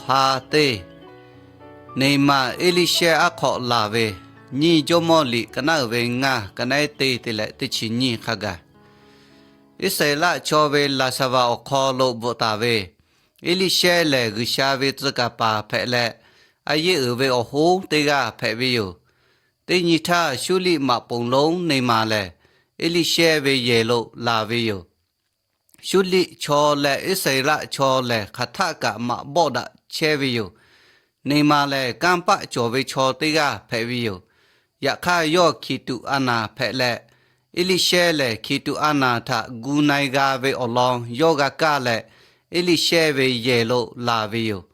Ha teˇ, Neˍmaˬ Eˇliˇshehˇ aˉ hk'aw laˬ ve, nyiˇ Jawˇmawˇ liꞈ ka naˉ uiˍ ve ngaˇ, ka naˉ teˇ te leh teˇ chi nyiˇ hk'a gaˬ. Iˉsaˍreˍlaˆ chaw ve laˍsaˍvaˍ awˬ hk'aw lo bvuhꞈ taˍ ve, Eˇliˇshehˇ lehˬ G'uiˬsha ve tcuh kaˍ paˍ hpehꞈ leh, a yehˇ uiˍ ve awˬ hoˉ teˇ g'aˇ hpehꞈ ve yoˬ. Teˇ nyi htaˇ, Suˇliˆ maꞈ poˍ lonˉ Neˍmaˬ lehˬ, Eˇliˇshehˇ ve yehˬ lo laˬ ve yoˬ. Suˇliˆ chaw leh Iˉsaˍreˍlaˆ chaw lehˬ, hk'aˬ htaˆ kaꞈ maꞈ bawˆ daꞈ chehˇ ve yoˬ. Neˍmaˬ lehˬ, kanˇ paˆ cawˬ ve chaw teˇ g'aˇ hpehꞈ ve yoˬ. Yaꞈ hk'aˇ, yawˇ hkiˬ tuꞈ a naˍ hpehꞈ leh, Eˇliˇshehˇ lehˬ hkiˬ tuꞈ a naˍ htaꞈ gu na-e g'a ve awˬ lawn yawˇ g'a kaˇ leh, Eˇliˇshehˇ ve yehˬ lo laˬ ve yoˬ.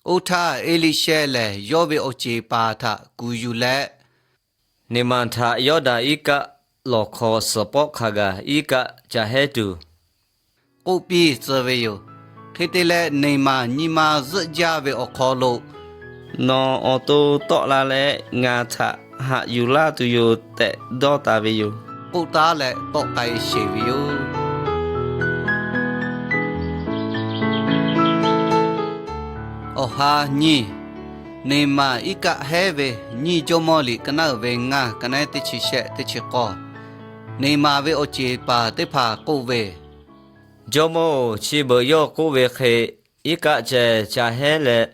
Oˇ htaˇ, Eˇliˇshehˇ lehˬ yawˇ ve awˬ ceˬ paˍ htaꞈ kuˬ yuˬ leh, Neˍmaˬ htaꞈ Yawˇdanˍ iˉ kaˆ lawˬ hk'aw suhˍ pawˆ hk'a gaˬ iˉ kaˆ ca hehˉ tuˬ, k'oˆ piˇ tcuh ve yoˬ. Hk'e te leh, Neˍmaˬ nyi ma zuhˆ jaˇ ve awˬ hk'aw lo, Nawˬ awˬ to tawˆ la leh ngaˬ htaꞈ haꞈ yuˬ laˇ tuˬ yoˬ tehꞈ dawˇ taˍ ve yoˬ. K'oˆ taˉ leh tawˆ k'ai sheˍ ve yoˬ. Awˬ ha nyiˇ, Neˍmaˬ iˉ kaˆ hehˉ ve, nyiˇ Jawˇmawˇ liꞈ ka naˉ uiˍ ve ngaˇ, ka naˉ teˇ chi shehˆ teˇ chi k'awˇ. Neˍmaˬ ve awˬ ceˬ paˍ teˇ hpaˍ k'oˆ ve, Jawˇmawˇ-oˬ, chi beuꞈ yawˇ k'oˆ ve hk'e iˉ kaˆ ceh ca hehˉ leh,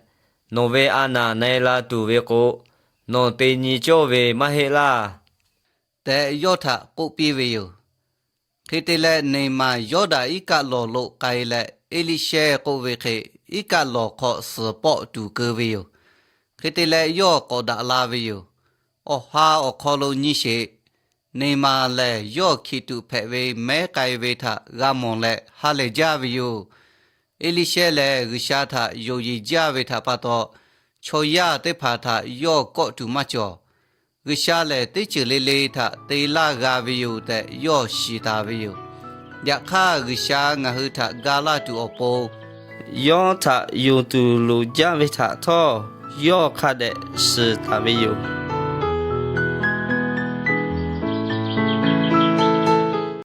nawˬ ve a naˍ na-e la tuˬ ve k'o, nawˬ te nyi cawˇ ve maˇ heˆ laˇ tehꞈ yawˇ htaꞈ k'oˆ piˇ ve yoˬ. Hk'e te leh, Neˍmaˬ Yawˇdanˍ iˉ kaˆ lawˬ lo k'ai leh, Eˇliˇshehˇ k'oˆ ve hk'e iˉ kaˆ lawˬ hk'aw suhˍ pawˆ tuˬ keu ve yoˬ. Hk'e te leh, yawˇ k'awꞈ daꞈ la ve yoˬ. Awˬ ha awˬ hk'aw lo nyi sheˍ. Neˍmaˬ lehˬ, yawˇ hkiˬ tuꞈ hpehꞈ ve mehˉ k'ai ve htaꞈ g'a mawˬ leh ha lehˬ jaˇ ve yoˬ. Eˇliˇshehˇ lehˬ, G'uiˬsha htaꞈ yonˍ yeˬ jaˇ ve htaꞈ pa taw, chaw yaˇ teˇ hpaˍ htaꞈ yawˇ kawˆ tuˬ maˇ cawˬ. G'uiˬsha lehˬ, teˇ ceuˬ le le htaꞈ te laˇ g'a ve yoˬ tehꞈ yawˇ shiˍ taˍ ve yoˬ. Yaꞈ hk'aˇ, G'uiˬsha ngaˬ hui htaꞈ ga laˇ tuˬ awˬ pon, yawˇ htaꞈ yonˍ tuˬ loˍ jaˇ ve htaꞈ htawˇ, yawˇ hk'a dehꞈ shiˍ taˍ ve yoˬ.